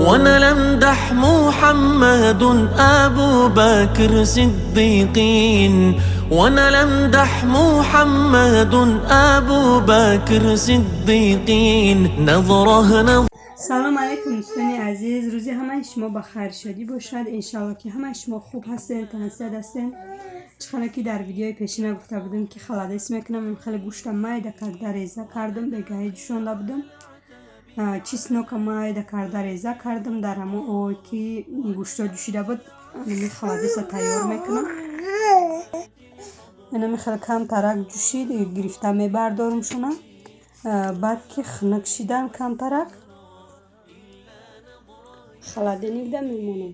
وانا لمدح محمد ابو بكر صديقين، وانا لمدح محمد ابو بكر صديقين نظره نظره. Салом алейкум, дӯстони азиз, рӯзи ҳамаи шумо ба хайр, шодӣ бошад. Иншалло, ки ҳамаи шумо хуб ҳастен, тансиҳат ҳастен. Чӣ хеле ки дар видеои пешина гуфта будем, ки холодец мекунам, ин хеле гӯшта майда карда реза кардам, бегаҳӣ ҷӯшонда будам. Чеснока майда карда реза кардам, дар ҳамон ой ки гӯшто ҷӯшида буд, ами холодеца тайёр мекунам. Инами хеле камтарак ҷӯшид, гирифта мебардорумшона. Баъд ки хунук шидан камтарак, холодильникда мемонам.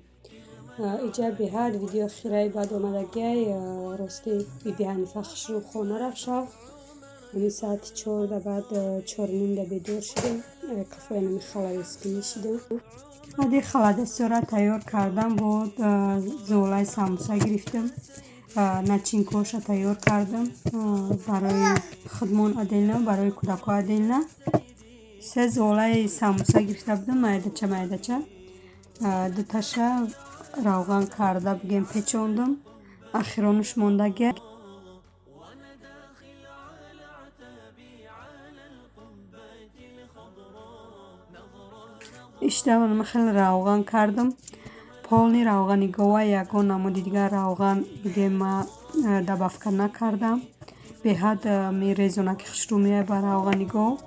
Иҷа беҳад видео хираи баъд омадагиай. Рости, биби Ҳанифа хушрӯ хона рафт шав. Ҳамин саати 4-да, баъд 4:30-да бедор шудем, кафои ҳами холодецкунӣ шидем. Баъди холодецора тайёр кардам, бо золаи самбуса гирифтам, начинкоша тайёр кардам, барои худмон отдельно, барои кӯдакҳо отдельно. Се золаи самбуса гирифта будам, майдача майдача. Дуташа равған карда, бигем, печондум, ахиронуш мондагия. Иштавам, хеле равған кардам, полный равғани гова, ягон намуди дигар равған, бигем, ма добавка накардам. Беҳад мерезона, ки хушрӯ меояд ба равғани гов.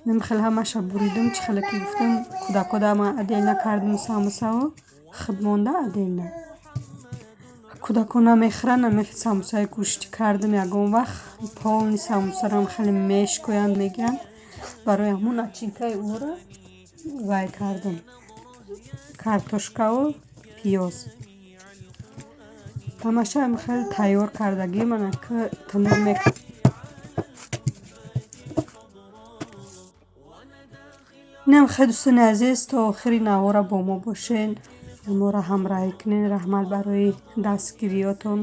Ним хеле ҳамаша буридум. Чӣ хеле ки гуфтам, кӯдакода ма отдельно кардам самбусао, худ монда отдельно. Кӯдакон намехӯранд ами самбусаи гӯштӣ кардам. Ягон вақт полный самбусарам хеле мешкоянд, мегиранд. Барои ҳамон начинкаи ӯро вай кардам, картошкаву пиёз, ҳамаша хеле тайёр кардагӣ. Мана танур мек. Инам хеле, дӯстони азиз, то охири навора бо мо бошед, моро ҳамроҳӣ кунед. Раҳмат барои дастгириётон,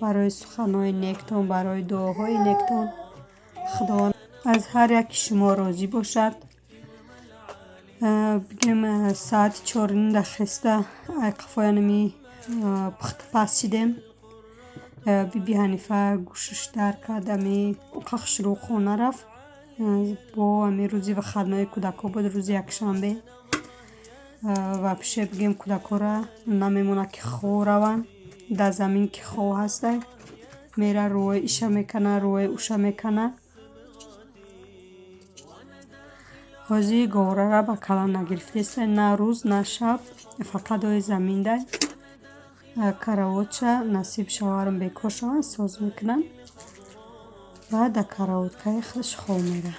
барои суханҳои нектон, барои дуоҳои нектон. Худованд аз ҳар яки шумо розӣ бошад. Бигем, саати 4:30-да хеста, қафоянами пухтупаз шидем. Биби Ҳанифа гӯшаш дар кард, ами хушрӯ хона рафт. Бо ами рӯзи выходной кӯдакҳо буд, рӯзи якшанбе. Вообще, бигем, кӯдакҳоро намемонад, ки хов раванд. Дар замин ки хов ҳастай, мера, рӯҳои иша мекана, рӯҳои уша мекана. Ҳозир говрара ба калан нагирифтеста, на рӯз, на шаб, фақат ои заминдай. Каравотша насиб шаварам бекор шаванд, соз мекунанд. Баъд дар каравоткаи худаш хоб мера.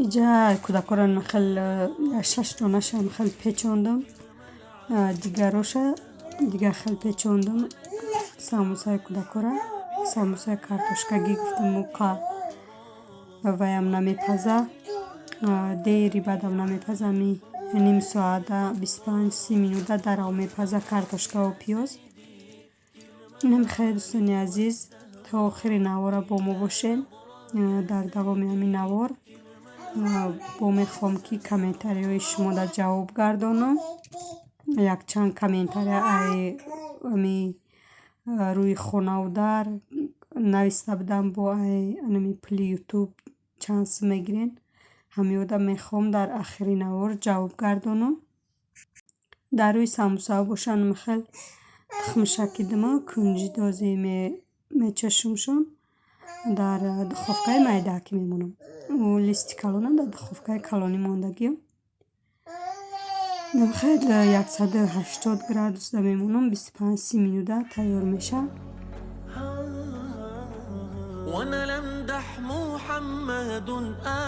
Иҷа кӯдакҳоро хел шаш донашам хел печондам, дигароша дигар хел печондам. Самбусаи кӯдакҳоро, самбусаи картошкагӣ, гуфтам, муқа ваям намепаза, дери баъдам намепаза, ами ним соата, 25-30 минута дарав мепаза картошкаву пиёз. Инам хеле, дӯстони азиз, то охири навора бо мо бошед. Дар давоми ҳамин навор бо мехоҳам, ки комментариҳои шумода ҷавоб гардонам. Якчанд комментария ай ами рӯи хонаву дар нависта будам, бо ай анами пули Ютуб чанд сум мегирен. Ҳамиёда мехоҳам дар ахири навор ҷавоб гардонам. Дар рӯи самбусаҳо бошанд, хел тухмшакидима, кунҷидози мечашумшон, дар духовкаи майдаакӣ мемонам. Ӯ листи калонам дар духовкаи калонӣ мондагиам. Хел 180 градусда мемонам, 25-30 минута тайёр мешавад. وانا لمدح محمد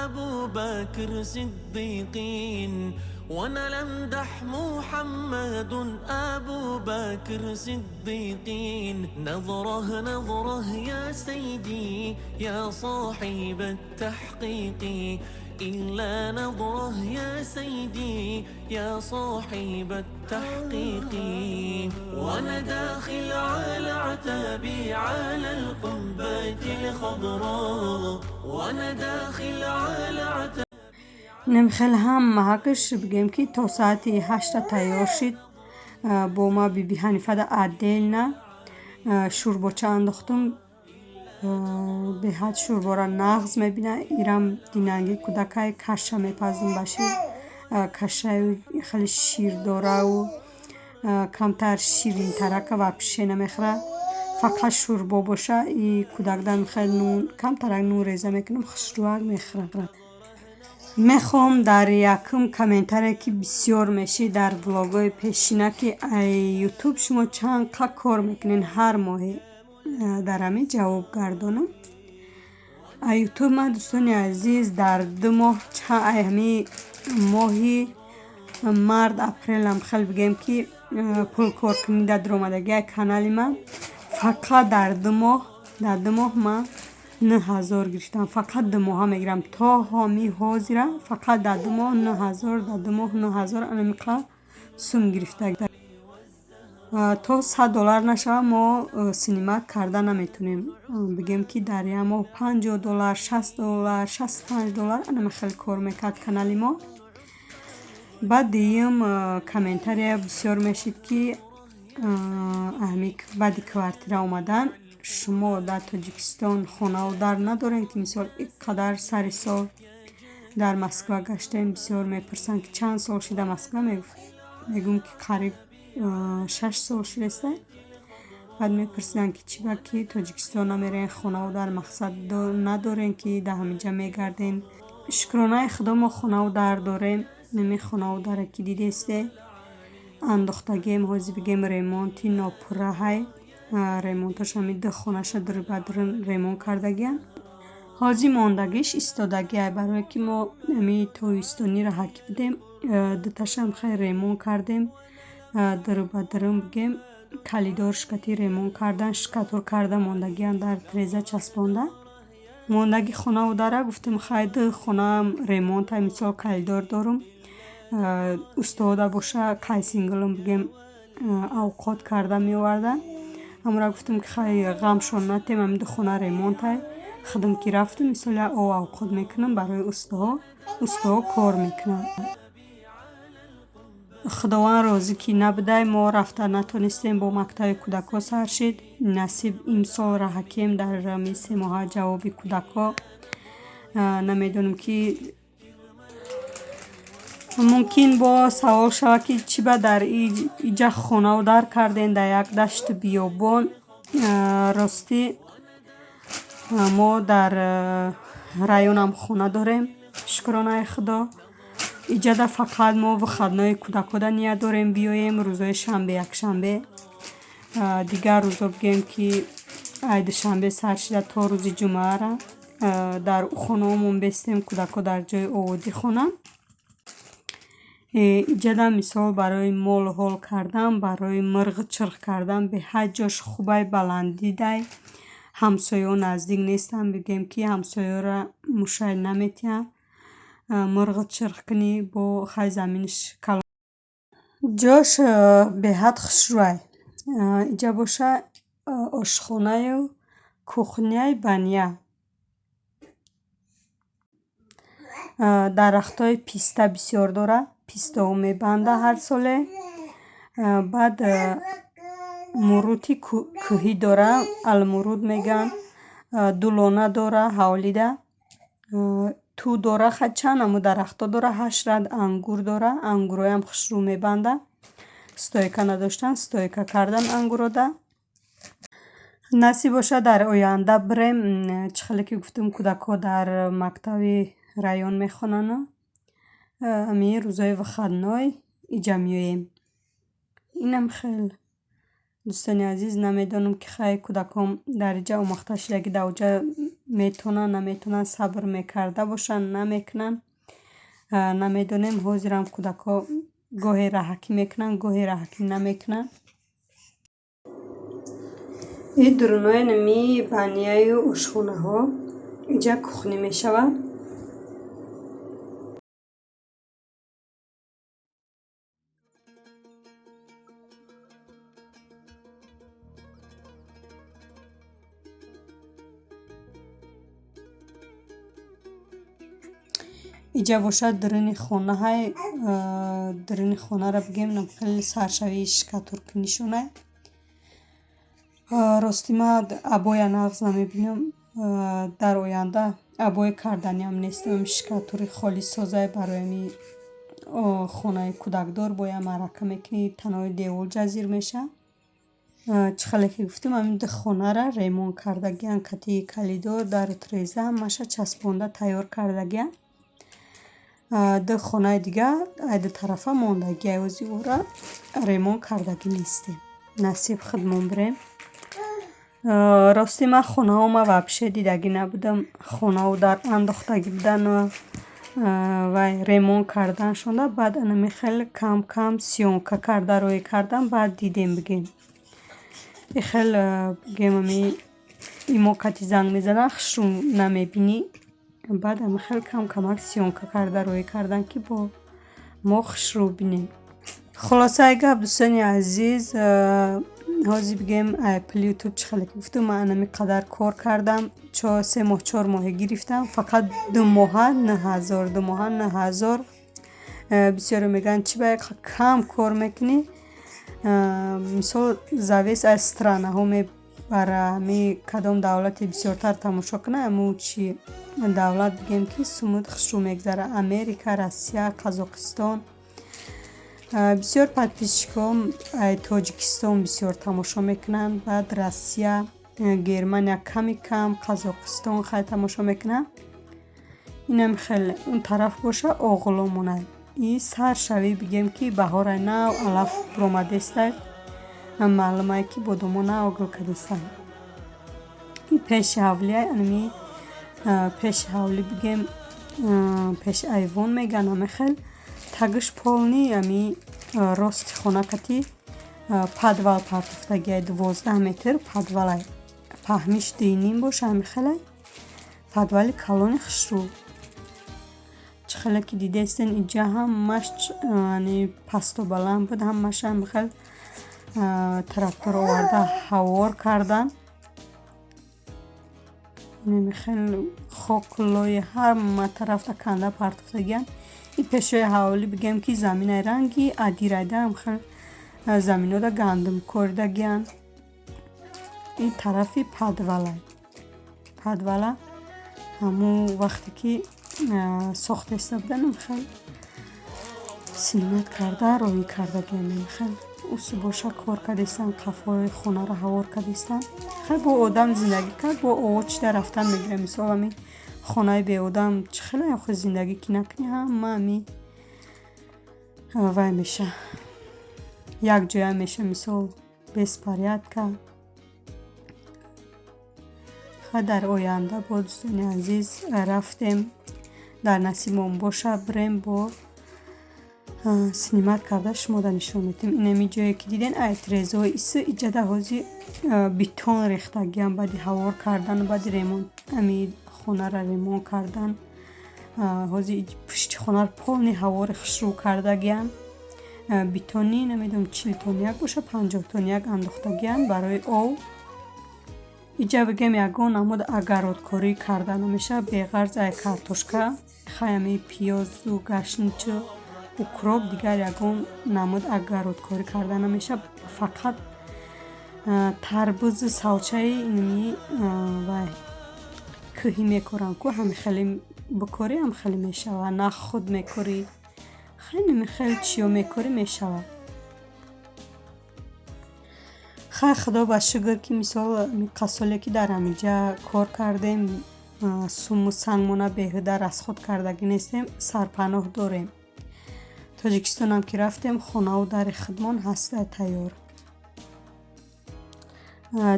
ابو بكر صديقين، وانا لمدح محمد ابو بكر صديقين نظره نظره يا سيدي يا صاحب التحقيق، إلا نظره يا سيدي يا صاحب التحقيق. وأنا داخل على عتابي على القبة الخضراء، وأنا داخل على عتابي. Инам хеле ҳамаҳакаш бигем, ки то соати 8-та тайёр шид. Бо ма Биби Ҳанифада отдельно шӯрбоча андохтум. Беҳад шӯрбора нағз мебина. Ирам динанги кӯдакай каша мепазм баши. Кашаю хеле ширдораву камтар ширинтарака вообще намехӯра. Фақат шӯрбо боша и кӯдакдан хеле нун, камтарак нун реза мекунам, хушрӯак мехӯра. Мехоҳам дар якум комментарие, ки бисёр мешид дар влогҳои пешина, ки ай Ютуб шумо чанд қа кор мекунед ҳар моҳе, дар ҳамин ҷавоб гардонам. Ай Ютуб ман, дӯстони азиз, дар 2 моҳ, ай ҳамин моҳи март, апрелам хеле бигем, ки пул кор кунида дуромадагӣ ай канали ман, фақат дар 2 моҳ ман 9000 гирифтам. Фақат 2 моҳа мегирам то ҳами ҳозира. Фақат дар 2 моҳ 9000, дар 2 моҳ 9000, анамиқа сум гирифта. То 100 доллар нашава, мо снимать карда наметонем. Бигем, ки дар як моҳ 50 доллар, 60 доллар, 65 доллар, анами хеле кор мекард канали мо. Баъд дуюм комментария бисёр мешид, ки ҳами баъди квартира омадан шумо дар Тоҷикистон хонаву дар надорем, ки мисол ин қадар сари сол дар Москва гаштем. Бисёр мепурсанд, ки чанд сол шуда Москва. Мегӯм, ки қариб 6 сол шудааста. Баъд мепурсиданд, ки чӣ ба ки Тоҷикистон намерен, хонаву дар мақсад надорем, ки дар ҳаминҷа мегардем. Шукронаи Худо, мо хонаву дар дорем. Нами хонаву даре ки дидесте, андохтагием. Ҳозир бигем, ремонти нопурраҳай. Ремонташ ҳами ду хонаша дурбадур ремонт кардагиам. Ҳозир мондагиш истодагиай, барое ки мо ами тобистони раҳакӣ будем, дуташам хеле ремонт кардем дурбадурум, бигем, калидор шикати ремонт кардан, штукатур карда мондагиам, дар треза часпонда мондаги. Хонаву дара гуфтем, хай, ду хонаам ремонта, мисол калидор дорум, устода боша, кайсинглум, бигем, авқот карда меоварда. Ҳамора гуфтем, ки хай, ғамшон натем, ҳамин ду хона ремонтай. Худам ки рафтум, мисол, як ов авқот мекунам барои устоҳо, устоҳо кор мекунанд. Худованд розӣ ки набудай, мо рафта натонистем, бо мактаби кӯдакҳо сар шид. Насиб, имсол раҳакем дар ҳамин 3 моҳа. Ҷавоби кӯдакҳо намедонам, ки мумкин бо савол шавад, ки чӣ ба дар иҷа хонаву дар кардем дар як дашти биёбон. Ростӣ, мо дар районам хона дорем, шукронаи Худо. Иҷада фақат мо выходной кӯдакҳода ният дорем биёем, рӯзҳои шанбе, якшанбе. Дигар рӯзо, бигем, ки ай душанбе сар шида то рӯзи ҷумъаара дар хонаҳомон бестем, кӯдакҳо дар ҷои оводӣ хонанд. Иҷада, мисол, барои молу ҳол кардан, барои мирғу чирх кардан беҳад ҷош хубай, баландидай, ҳамсояҳо наздик нестанд, бигем, ки ҳамсояҳоро мушай наметиҳанд. Мирғу чирх кунӣ, бо хай заминиш калон, ҷош беҳад хушрӯай. Иҷа боша ошхонаю кухняи баня. Дарахтҳои писта бисёр дорад, пистаҳо мебанда ҳар соле. Баъд мурути кӯҳӣ дора, алмуруд мегӯянд, дулона дора, ҳавлида ту дора, хай чанд намуд дарахтҳо дора, ҳашт рад ангур дора, ангурҳоям хушрӯ мебанда. Стойка надоштан, стойка кардан ангурода. Насиб бошад, дар оянда бирем. Чӣ хеле ки гуфтум, кӯдакҳо дар мактаби район мехонану ҳамин рӯзҳои выходной иҷа меоем. Инам хел, дӯстони азиз, намедонам, ки хай, кӯдакҳом дар иҷа омӯхта шуда, ки дар оҷа метавонанд, наметавонанд, сабр мекарда бошанд, намекунанд, намедонем. Ҳозирам кӯдакҳо гоҳе раҳакӣ мекунанд, гоҳе раҳакӣ намекунанд. И дурунои нами баняю ошхонаҳо, иҷа кухня мешавад. Иҷа бошад, даруни хонаҳай. Даруни хонаро бигем, хеле саршавии штукатуркунишонай. Рости, ман обоя нағз намебинам. Дар оянда обои карданиам нестам. Штукатури холис созай барои ами хонаи кӯдакдор, боя маърака мекунӣ, танои девол ҷазир мешавад. Чӣ хеле ки гуфтем, ҳамин ду хонара ремонт кардагиан, кати коридор, дару тиреза ҳамаша часпонда тайёр кардагиан. Ду хонаи дига ай ду тарафа мондагиай, ози ӯра ремонт кардагӣ нестем. Насиб, худмон бирем. Рости, ман хонаҳома вообще дидагӣ набудам. Хонаҳо дар андохтагӣ будану вай ремонт карданшонда, баъд анами хел кам кам съёмка карда рӯй кардан, баъд дидем, бигем. И хел, бигем, ами имо кати занг мезананд, хушрӯ намебинӣ. Баъд ами хел кам камак съёмка карда рӯй кардан, ки бо мо хушрӯ бинем. Хулосаи гап, дӯстони азиз, ҳозир, бигем, пули Ютуб, чӣ хеле ки гуфтум, ман анами қадар кор кардам, 3 моҳ, 4 моҳе гирифтам, фақат 2 моҳа 9000, 2 моҳа 9000. Бисёре мегӯянд, чӣ ба кам кор мекунӣ? Мисол, зависит аз странаҳо мебара. Ҳами кадом давлате бисёртар тамошо кунад, ҳамун чи давлат, бигем, ки сумуд хушрӯ мегзара: Америка, Россия, Қазоқистон. Бисёр подписчикҳо Тоҷикистон бисёр тамошо мекунанд, баъд Россия, Германия ками кам, Қазоқистон хеле тамошо мекунанд. Инам хеле. Он тараф боша, оғломонад. И саршавӣ, бигем, ки баҳораи нав алаф буромадестай, маълумае, ки бодомо нав гул кардестанд. И пеши ҳавлиай, анами пеши ҳавлӣ, бигем, пеши айвон мегӯянд, ҳамин хел тагиш полный ами рости хона кати подвал партофтагиай, 12 метр подвалай, паҳмиш 2,5 боша, ҳамин хелай подвали калони хушрӯ. Чӣ хеле ки дидестен, инҷа ҳамаш пасту баланд буд, ҳамаша ҳамин хел трактор оварда ҳавор кардан. Инами хел хоку лои ҳама тарафта канда партофтагиянд. И пешои ҳавлӣ, бигем, ки заминаи ранги адирайда, ҳам хел заминода гандум коридагиянд. Ин тарафи подвалай. Подвала ҳамун вақте ки сохта будан, хел снимать карда роҳӣ кардагиям. Хел усу боша кор кардистанд, қафои хонаро ҳавор кардистанд. Хел бо одам зиндагӣ кард, бо овоз чида рафтан мегирад. Мисол, ҳами хонаи беодам чӣ хеле охир зиндагӣ ки накунӣ, ҳама ҳами вай меша, якҷоя меша, мисол, беспорядка. Ха, дар оянда бо, дӯстони азиз, рафтем, дар насибмон боша, бирем, бо снимать карда шумода нишон медиҳем. Инами ҷое ки диден, ай тирезаҳои ису, иҷада ҳозир бетон рехтагиам, баъди ҳавор кардану баъди ремонт, ами хонаро ремонт кардан. Ҳозир пушти хонаро полный ҳавори хушрӯ кардагиам. Бетони, намедонам, 40 тони як боша, 50 тони як андохтагиам барои ов. Иҷа, бигем, ягон намуд огородкорӣ карда намешавад, беғарз ай картошка, хай, ами пиёзу гашничу укроп, дигар ягон намуд огородкорӣ карда намешавад. Фақат тарбузу салчаи инами вай кӯҳӣ мекоранд ку, ҳами хеле бикорӣ, ҳам хеле мешавад. На, худ мекорӣ, хеле хел чиё мекорӣ, мешавад. Хай, худо ба шукр, ки мисол қассоле ки дар ҳаминҷа кор кардем, суму сангмона беҳуда расход кардагӣ нестем, сарпаноҳ дорем. Тоҷикистонам ки рафтем, хонаву дари худмон ҳаста тайёр.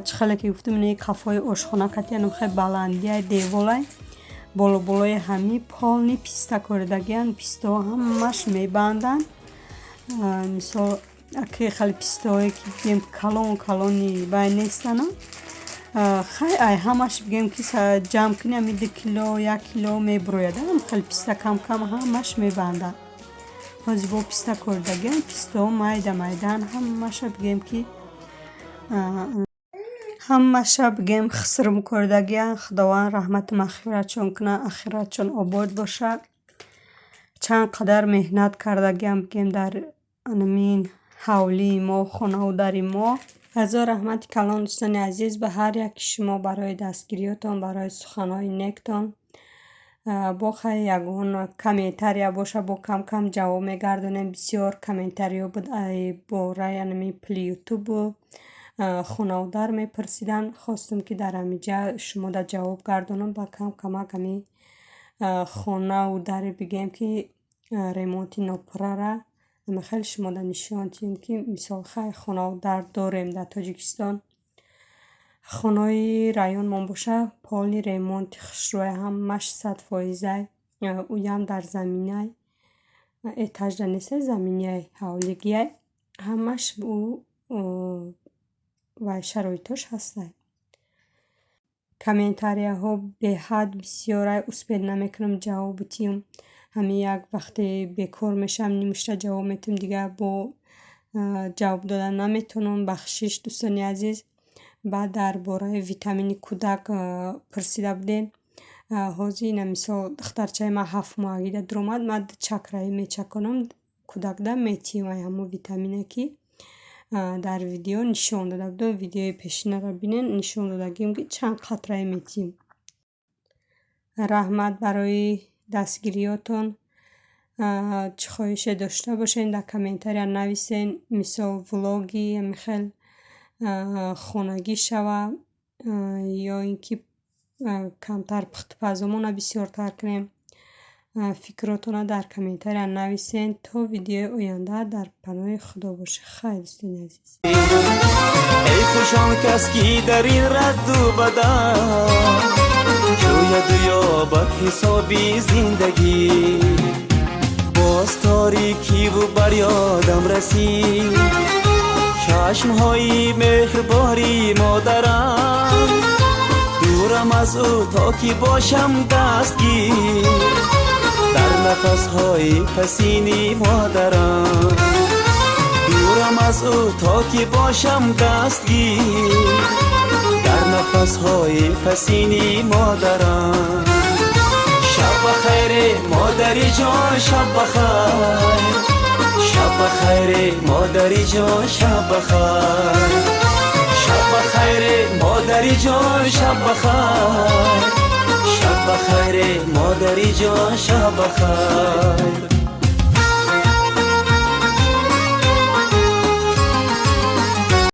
Чӣ хеле ки гуфтем, ини қафои ошхона катианам хеле баландиай деволай, боло-болои ҳами полный писта коридагианд. Пистаҳо ҳамаш мебанданд. Мисол, аки хеле пистаҳое ки, бигем, калон калони вай нестана. Хай, ай ҳамаш, бигем, ки ҷамъ кунӣ, ҳами 2 кило, 1 кило мебурояд. Хеле писта кам кам ҳамаш мебанданд. Ҳозир бо писта коридагианд, пистаҳо майда майдаанд, ҳамаша, бигем, ки ҳамаша, бигем, хисрм коридагианд. Худованд раҳмату мағфиратшон кунад, ахиратшон обод бошад. Чанд қадар меҳнат кардагиам, бигем, дар анамин ҳавлии мо, хонаву дари мо. Ҳазор раҳмати калон, дӯстони азиз, ба ҳар яки шумо барои дастгириётон, барои суханҳои нектон. Бо хай, ягон комментария боша, бо кам кам ҷавоб мегардонем. Бисёр комментариҳо буд ай бораи анами пули ютубу хонаву дар мепурсиданд. Хостум, ки дар ҳамиҷа шумода ҷавоб гардонам ба кам камак ҳами хонаву даре, бигем, ки ремонти нопуррара хеле шумода нишон диҳем, ки мисол, хай, хонаву дар дорем дар Тоҷикистон. Хонаҳои районмон боша, полный ремонти хушрӯя, ҳамаш 100%-ай. Уям дар заминай, этажда нестай, заминиай, ҳавлигиай, ҳамаш ӯ вай шароитош ҳастай. Комментарияҳо беҳад бисёрай, успеть намекунам ҷавоб битиҳам. Ҳамин як вақте бекор мешавам, нимушта ҷавоб метиҳам, дигар бо ҷавоб дода наметавонам. Бахшиш, дӯстони азиз. Баъд дар бораи витамини кӯдак пурсида будем. Ҳозир ина, мисол, духтарчаи ман 7 моҳагида дуромад, ман чакраӣ мечаконам, кӯдакда метиҳам ай ҳамон витамине, ки дар видео нишон дода будам. Видеои пешинаро бинед, нишон додагием, ки чанд қатраи метиҳем. Раҳмат барои дастгириётон. Чӣ хоҳише дошта бошед, дар комментария нависен. Мисол, влоги ҳамихел хонагӣ шава ё ин ки камтар пухтупазомона бисёртар кунем. Фикротонро дар комментария нависен. То видеои оянда дар паноҳи Худо бошед. Хайр, дӯстони азиз. Эй хуш он кас, ки дар ин радду бадал ҷӯяду ёбад ҳисоби зиндагӣ. Боз торикиву бар ёдам расид чашмҳои меҳрбори модарам. Дурам аз ӯ, то ки бошам дастгир дар нафасҳои пасини модарам. Дурам аз ӯ, то ки бошам дастгир дар нафасҳои пасини модарам. Шаб бахайре, модари ҷон, шаб бахайр. Шаб бахайре, модари ҷон, шаб бахайр. Шаб бахайре, модари ҷон, шаб бахайр. Шаб бахайре, модари ҷон, шаб бахайр.